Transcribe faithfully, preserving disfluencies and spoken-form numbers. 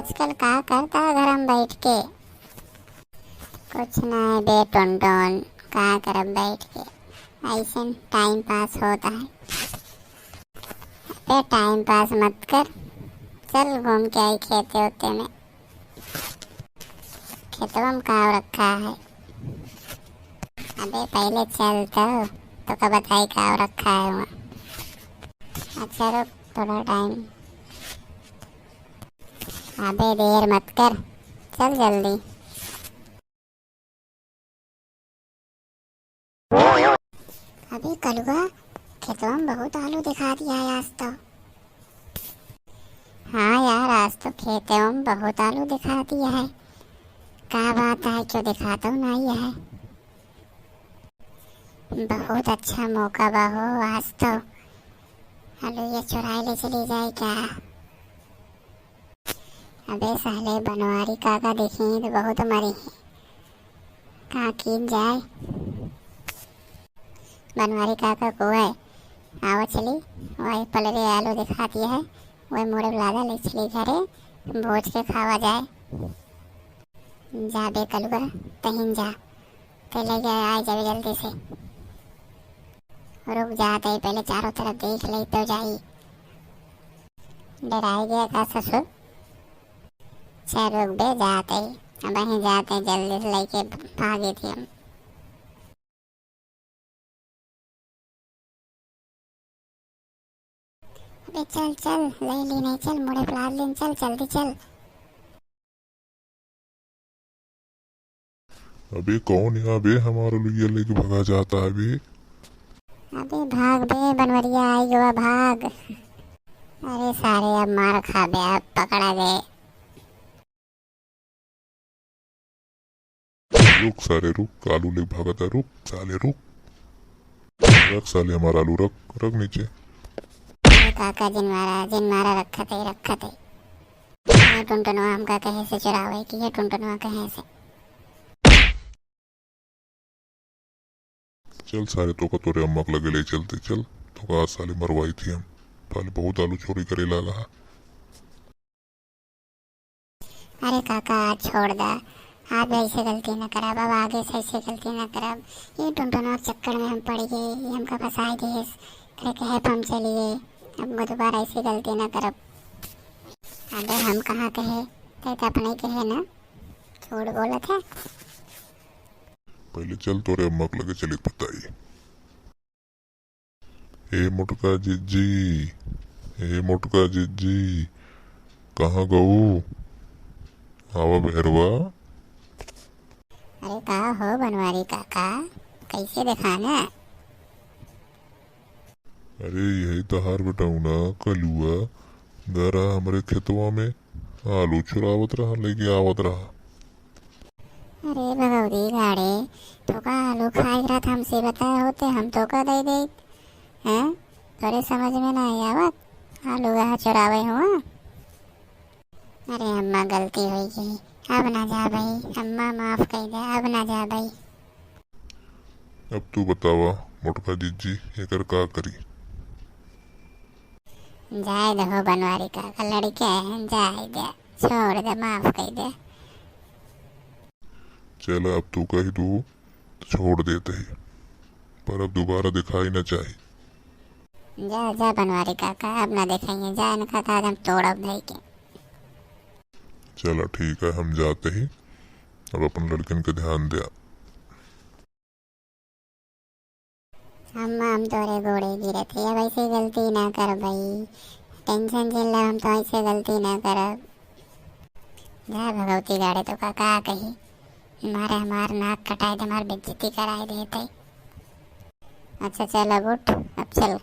आजकल का करता है घर में बैठ के? कुछ ना है बे टुनटुन, का करब बैठ के, ऐसे time pass होता है। अबे time pass मत कर, चल घूम के आई खेते होते में। खेतवा में काव रखा है? अबे पहले चल तो, तोका बताई काव रखा है वहाँ। अच्छा रुक थोड़ा time। अबे देर मत कर, चल जल्दी। अबे कलुआ, खेतवा में बहुत आलू दिखा दिया है आज तो। हाँ यार, आज तो खेतवा में बहुत आलू दिखा दिया है। का बात है, क्यों दिखाता हूँ ना ये है। बहुत अच्छा मौका बा हो आज तो। आलू ये चुराए ले चली जाए क्या? अबे साले बनवारी काका देखी तो बहुत मरी है। का कीन जाए? बनवारी काका को है, आवा चली, वही पलरे आलू दिखा दिया है, वही मोड़े लादा ले चली घरे, भोज के खावा जाए। जा बे कलुआ, तहिन जा, ते ले गए, आ जावे जल्दी से। रुक जाते ही पहले चारों तरफ देख ले तो जाई। डराई गया का ससुर? चल रुक बे, जाते ही, अब वहीं जाते हैं, जल्दी से लेके भागे थे हम। अबे चल चल, ले ली नहीं, चल मुड़े प्लाट लेन, चल जल्दी चल। अबे कौन यहाँ बे हमारा लुइया लेके भगा जाता है बे? अबे भाग बे बनवरिया आई गवा भाग। अरे सारे अब मार खा बे, अब पकड़ा गए। रुक सारे रुक, आलू ले भागता, रुक साले रुक। रख साले हमारा आलू, रख, रख नीचे। अरे काका जिन मारा, जिन मारा रखत है, रखत है। ये टुनटुनवा हमका कहे से चुरावे कि ये टुनटुनवा कहे से। चल सारे तोका तोरे अम्मा के लगे ले चलते, चल तोका आज साले मरवाई थी हम। साले बहुत आलू चोरी करे लागा है। अरे काका, आज छोड़ दा, आज ऐसे गलती न करब, अब आगे से ऐसे गलती न करब। ये टुनटुनवा के चक्कर में हम पड़ गए, ये हमका फंसाए दिए, करे कहे पर हम चलिए, अब दोबारा ऐसी गलती न करब। अबे हम कहाँ कहे, ते तो अपने कहे ना, झूठ बोलत है। पहले चल तोरे अम्मा के लगे चलित बताई। ए मोटका जिज्जी, ए मोटका जिज्जी, कहाँ गऊ? आवा बहरवा। अरे का हो बनवारी काका, कैसे देखाना? अरे यही तहार बेटौना कलुआ गरा हमरे खेतवा में आलू चुरावत रहा, लेके आवत रहा। अरे भगौती गाड़े, तोका आलू खाए के रहत हमसे बताए होते, हम तोका दे देत। हैं? तोरे समझ में ना आवत? आलू यहाँ चुरावे हुआ? अरे अम्मा, गलती होई गई, अब ना जा भाई, अम्मा माफ कर दे, अब ना जा भाई। अब तू बतावा मोटका जिज्जी, एकर का करी? जाए दे हो बनवारी काका, लड़के हैं, जाए दे, छोड़ दे, माफ कर दे। चला, अब तू कही दू तो छोड़ देते ही, पर अब दोबारा दिखाई ना चाही। जा, जा बनवारी काका, अब ना देखेंगे, जा, इनका तो आज हम तोड़ब धई के। चला ठीक है, हम जाते ही, अब अपन लड़कन के ध्यान द्या। अम्मा, हम तोरे गोड़े गिरत ही, अब ऐसे गलती ना करबई। Tension जिन लो, हम तो ऐसे गलती ना करब। जा भगौती गाड़े, तोका का कही, मारे हमार नाक कटाए दे, हमार बेइज्जती कराए देते। अच्छा चल अब उठ, अब चल।